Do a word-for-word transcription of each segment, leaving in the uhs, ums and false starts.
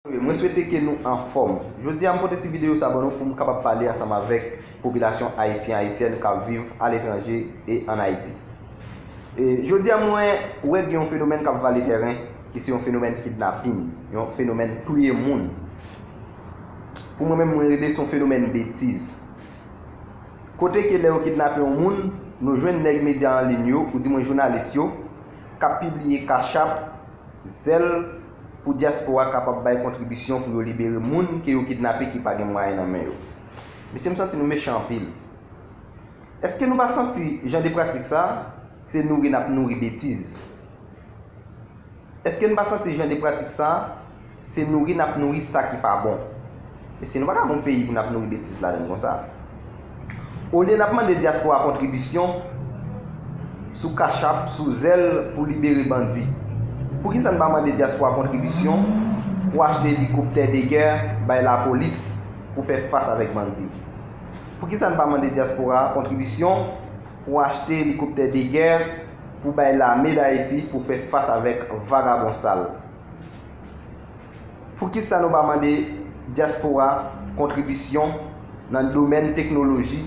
Mwen swete ke nou anfòm. Jodi a m pote ti videyo sa ban nou pou m kapab pale ansanm avèk popilasyon ayisyen, ayisyèn k ap viv aletranje e ann Ayiti. E jodi a mwen wè gen yon fenomèn k ap vale tèren, ki se yon fenomèn kidnapin, yon fenomèn touye moun. Pou mwen menm, mwen rele se yon fenomèn betiz. Kote ke lè yo kidnape yon moun, nou jwenn nèg medya an liy yo, ou di mwen jounalis yo, k ap pibliye Cash App, Zelle, pou dyaspora kapab bay kontribisyon pou yo libere moun ke yo kidnape ki pa gen mwayen nan men yo. Mesye, m santi nou mechan anpil. Èske nou pa santi jan de pratik sa, se nouri n ap nouri betiz? Èske n pa santi jan de pratik sa, se nouri n ap nouri sa ki pa bon? Mesye, nou pa ka gen yon peyi pou n ap nouri betiz ladann konsa. Olye n ap mande dyaspora kontribisyon sou Cash App, sou Zelle pou libere bandi, poukisa n pa mande dyaspora kontribisyon pou achte elikoptè de gè bay lapolis pou fè fas avèk bandi? Poukisa n pa mande dyaspora kontribisyon pou achte elikoptè de gè pou bay lame Dayiti pou fè fas avèk vagabon sal? Poukisa nou pa mande dyaspora kontribisyon nan domèn teknoloji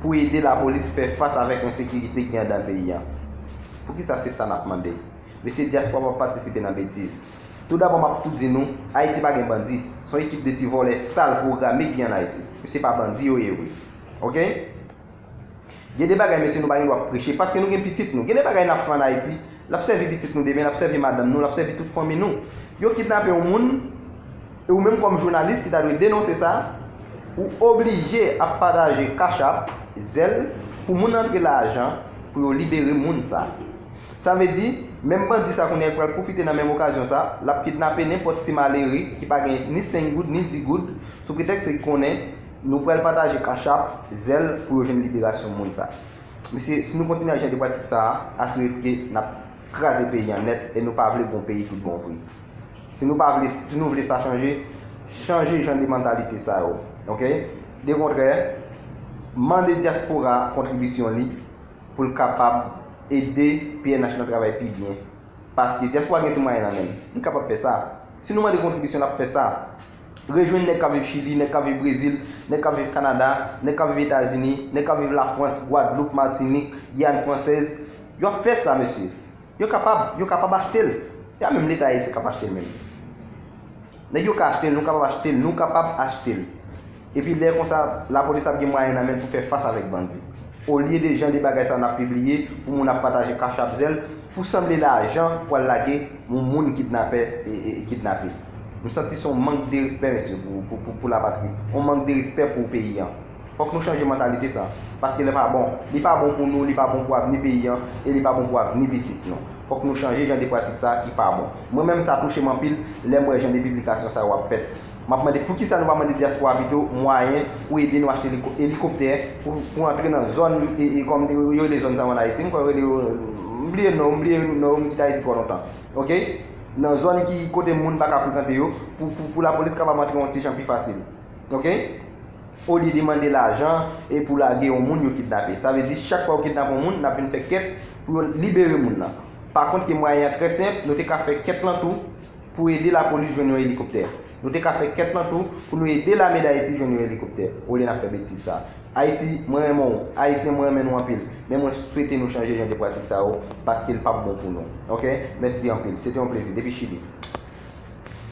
pou ede lapolis fè fas avèk ensekirite ki anndan peyi a? Poukisa se sa n ap mande? Mesye, dyaspora p ap patisipe nan betiz. Toudabò, m ap tou di nou, Ayiti pa gen bandi. Se yon ekip de ti vòlè sal pwograme ki ann Ayiti. Mesye, pa bandi yo ye vre. Oke? Gen de bagay, mesye, nou pa gen dwa preche, paske nou gen pitit nou. Gen de bagay n ap fè ann Ayiti, l ap sèvi pitit nou demen, l ap sèvi madanm nou, l ap sèvi tout fanmi nou. Yo kidnape yon moun, e ou menm kòm jounalis ki ta dwe denonse sa, ou oblije ap pataje Cash App, Zelle, pou moun antre lajan, pou yo libere moun sa. Sa vle di, menm bandi sa kounye a, li pral pwofite nan menm okazyon sa, l ap kidnape nenpòt ti malere ki pa gen ni senk goud, ni dis goud, sou pretèks ke li konnen nou pral pataje Cash App, Zelle, pou yo jwenn liberasyon moun sa. Mesye, si nou kontinye ak jan de pratik sa a, asire ke n ap kraze peyi an nèt e nou pa vle gon peyi tout bon vre. Si nou pa vle, si nou vle sa chanje, chanje jan de mantalite sa yo. Oke? Dekontrè, mande dyaspora kontribisyon li pou l kapab ede P N H nan travay pi byen. Paske dyaspora gen ti mwayen nan men l. Li kapab fè sa. Si nou mande kontribisyon, l ap fè sa. Rejwenn nèg k ap viv Chili, nèg k ap viv Brezil, nèg k ap viv Kanada, nèg k ap viv Etazini, nèg k ap viv Lafrans, Gwadloup, Matinik, Giyàn Fransèz. Yo ap fè sa, mesye. Yo kapab, yo kapab achte l. Y a menm Leta ayisyen k ap achte l menm. Nèg yo ka achte l, nou kapab achte l, nou kapab achte l. Epi lè konsa, lapolis ap gen mwayen nan men l pou fè fas avèk bandi. Olye de jan de bagay sa n ap pibliye, pou moun ap pataje Cash App, Zelle, pou sanble lajan pou al lage yon moun kidnapè, e, e, e kidnape. M santi se yon mank de respè, mesye, pou, pou, pou, pou lapatri. Yon mank de respè pou peyi an. Fòk nou chanje mantalite sa. Paske li pa bon. Li pa bon pou nou, li pa bon pou avni peyi an, e li pa bon pou avni pitit nou. Fòk nou chanje jan de pratik sa ki pa bon. Mwen menm sa touche m anpil lè m wè jan de piblikasyon sa yo ap fèt. M ap mande poukisa nou pa mande dyaspora pito mwayen pou ede nou achte eliko-, elikoptè pou, pou antre nan zòn, e, e, kòm yo rele zòn sa yo ann Ayiti, m kwè yo rele yo, m bliye non, m bliye non, m kite Ayiti twò lontan. Oke? Nan zòn ki kote moun pa ka frekante yo, pou, pou, pou lapolis kapab antre yon ti jan pi fasil. Oke? Olye de mande lajan e pou lage yon moun yo kidnape. Sa vle di, chak fwa yo kidnape yon moun, n ap vin fè kèt pou yo libere moun nan. Pa kont, ke mwayen an trè senp, nou te ka fè kèt lan tou pou ede lapolis jwenn yon elikoptè. Nou te ka fè kèt lan tou pou nou ede lame Dayiti jwenn yon elikoptè, olye n ap fè betiz sa. Ayiti, mwen renmen w. Ayisyen, mwen renmen nou anpil. Men mwen swete nou chanje jan de pratik sa yo, paske l p ap bon pou nou. Oke? Mèsi anpil. Se te yon plezi. Depi Chili.